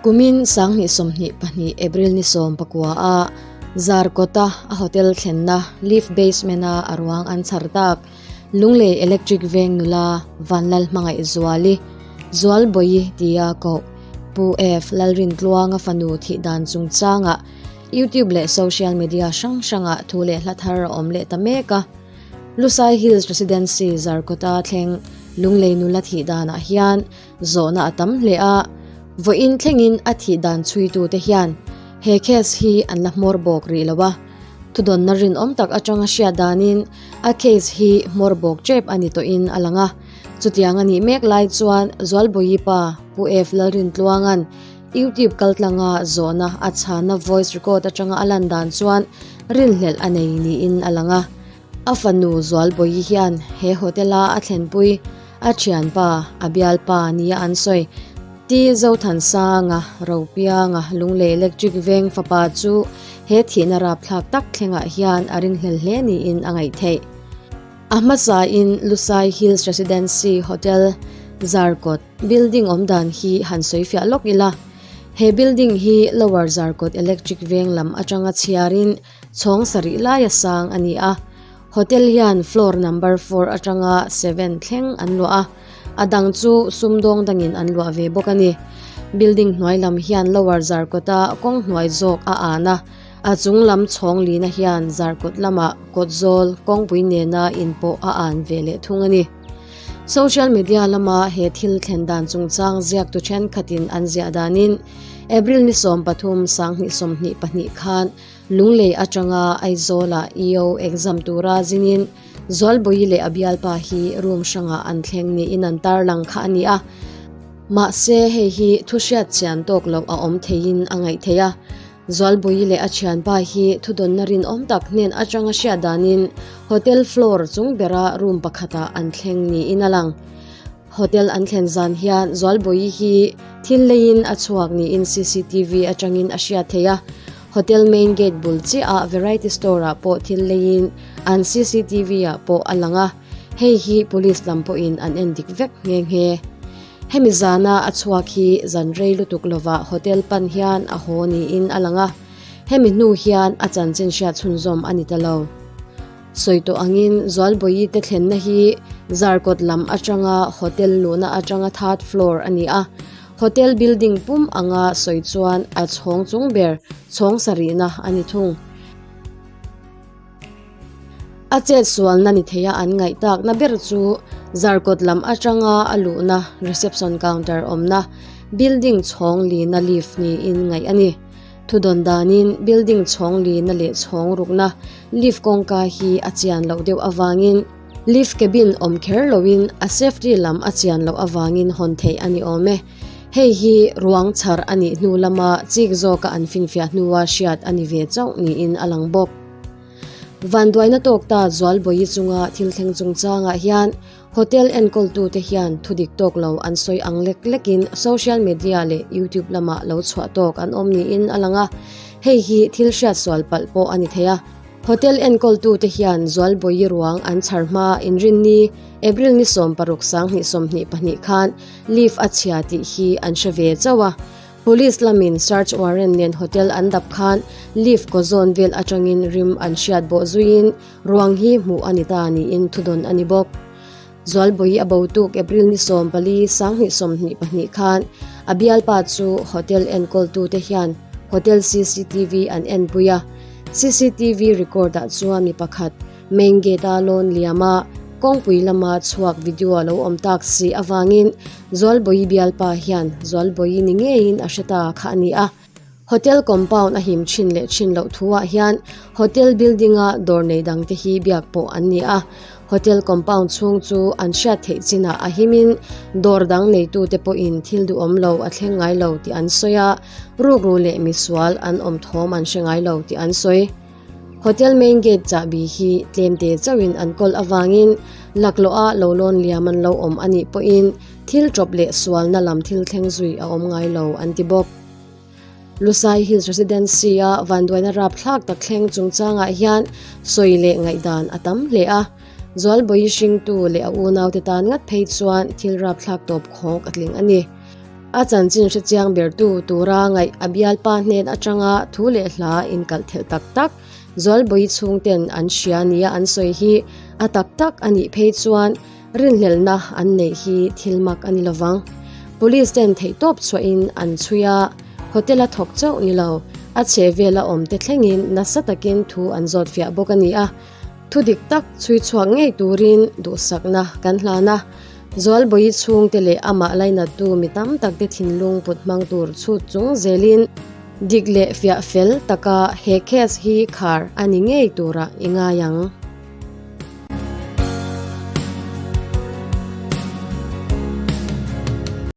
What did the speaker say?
Kumin 2022 April ni 19 a Zarkawta a hotel thlenna lift basement a a ruang an chhar tak Lunglei Electric Veng nula Vanlal Hmangaih Zuali, Zualbawi tia koh Pu F Lalrintluanga fanu thih dan chungchangah YouTube leh social media hrang hrangah thu leh hla thar a awm leh ta mek a. Lusai Hills Residency Zarkawta thleng Lunglei nula thih danah hian zawhna a tam hle a, vawiin thlengin a thih dan chhuitute hian he case hi an la hmawr bawk rih lo a. Thudawnna rinawm tak atanga hriat danin a case hi hmawr bawk tep a ni tawhin a lang a. Chutiang a nih mek lai chuan Zualbawi pa Pu F Lalrintluanga'n YouTube kaltlanga zawhna a chhana voice record atanga a lan dan chuan rinhlelh a nei niin a lang a. A fanu Zualbawi hian he hotel-a a thlenpui a thianpa, a bialpa nia an sawi. Ti Zothansanga, Ropianga, Lunglei Electric Veng fapa chu he thihna rapthlak tak thlengah hian a ringhlel hle niin a ngaih theih. A hmasain Lusai Hills Residency Hotel, Zarkawt, building awm dan hi han sawi fiah lawk ila. He building hi Lower Zarkawt Electric Veng lam atanga chhiarin chhawng sarih laia sang a ni a. Hotel hian floor number four atanga seven thleng an luah a. A dang chu sumdawng dangin an luah ve bawk a ni. Building hnuai lam hian lower Zarkawta kawng hnuai zawk a an a, a chung lam chhawng lina hian Zarkawt lamah kawt zawl kawngpui nena inpawh a an ve leh thung a ni. Social media lama he thil thlen dan chungchang ziaktu thenkhatin an ziah danin April ni 13 2022 khan Lunglei atanga Aizawla EO exam tura zinin Zualbawi leh a bialpa hi room hrangah an thleng niin an tarlang kha a ni a. Mahse hei hi thu hriat chian tawk loh a awm theiin a ngaih theih a. Zualbawi leh a thianpa hi thudawnna rinawm tak hnen atanga hriat danin hotel floor chung bera room pakhatah an thleng niin a lang. Hotel an thlen zan hian Zualbawi hi thil leiin a chhuak niin cctv atangin a hriat theih a. Hotel main gate bul chiahah variety store ah pawh thil leiin an cctv ah pawh a lang a, hei hi police lam pawhin an en dik vek nghe nghe. Hemi zana a chhuak hi zan rei lutuk lovah hotel pan hian a haw niin a lang a, hemi hnu hian a chanchin hriat chhunzawm a ni ta lo. Sawi tawh angin Zualbawi te thlenna hi Zarkawt lam atanga hotel luhna atanga third floor a ni a, Hotel building pum anga sawi chuan a chhawng chung ber chhawng sarihna a ni thung. A chet sualna ni theia an ngaih takna ber chu Zarkawt lam atanga a luhna reception counter awmna building chhawng lina lift niin ngaih a ni. Thudawn danin building chhawng lina leh chhawng rukna lift kawngka hi a chian loh deuh avangin Lift cabin awm kher loin a safety lam a chian loh avangin hawn theih a ni awm e. Hei hi ruang chhar a nih hnu lama chik zawka an finfiah hnua hriat a ni ve chauh niin a lang bawk. Vanduaina tawk ta Zualbawi chunga thil thleng chungchangah hian hotel enkawltute hian thudik tawk lo an sawi ang lek lekin social media leh YouTube lamah lo chhuah tawk an awm niin a lang a, hei hi thil hriat sual palh pawh a ni thei a. Hotel enkawltute hian Zualbawi ruang an chhar hma inrinni April ni 16 2022 khan lift a chhia tih hi an hre ve chauh a. Police lamin search warrant nen hotel an dap khan lift kaw zawn vel atangin rim an hriat bawh zuiin ruang hi hmuh a ni ta niin thudawn a ni bawk. Zualbawi a bo tuk April ni 14 2022 khan a bialpa chu hotel enkawltute hian hotel cctv an enpui a. Cctv record ah chuan mi pakhat main gate a lawn liam a, kawngpui lama chhuak video a lo awm tak si avangin Zualbawi bialpa hian Zualbawi ni ngeiin a hre ta kha a ni a. Hotel compound a him thin leh thin loh thuah hian hotel building a dawr nei dangte hi biak pawh an ni a. Hotel compound chhung chu an hriat theih chinah a himin dawr dang neitute pawhin thil duhawm lo a thleng ngai lo tih an sawi a, rukru leh misual an awm thawm an hre ngai lo tih an sawi. Hotel main gate chahbi hi tlemte chauhin an kawl avangin laklawh a lo lawn liam an lo awm a nih pawhin thil tawp leh sualna lam thil thleng zui a awm ngai lo an ti bawk. Lusai Hills Residency a vanduaina rapthlak tak thleng chungchangah hian sawi leh ngaihdan a tam hle a. Zualbawi hringtu leh a unaute tan ngat phei chuan thil rapthlak tawp khawk a tling a ni. A chanchin hrechiang bertu tura ngaih a bialpa hnen atanga thu leh hla inkalh thelh tak tak Zualbawi chhungten an hria nia an sawi hi a tak tak a nih phei chuan rinhlelhna an neih hi thil mak a ni lovang. Police ten theihtawp chhuahin an chhui a, hotel a thawk chauh ni lo, a chhehvela awmte thlengin nasa takin thu an zawt fiah bawk a ni a. Thu dik tak chhui chhuak ngei turin duhsakna kan hlan a, Zualbawi chhungte leh amah lainattu mi tam takte thinlung put hmang tur chhut chung zelin dik leh fiah fel taka he case hi khar a ni ngei turah i ngai ang.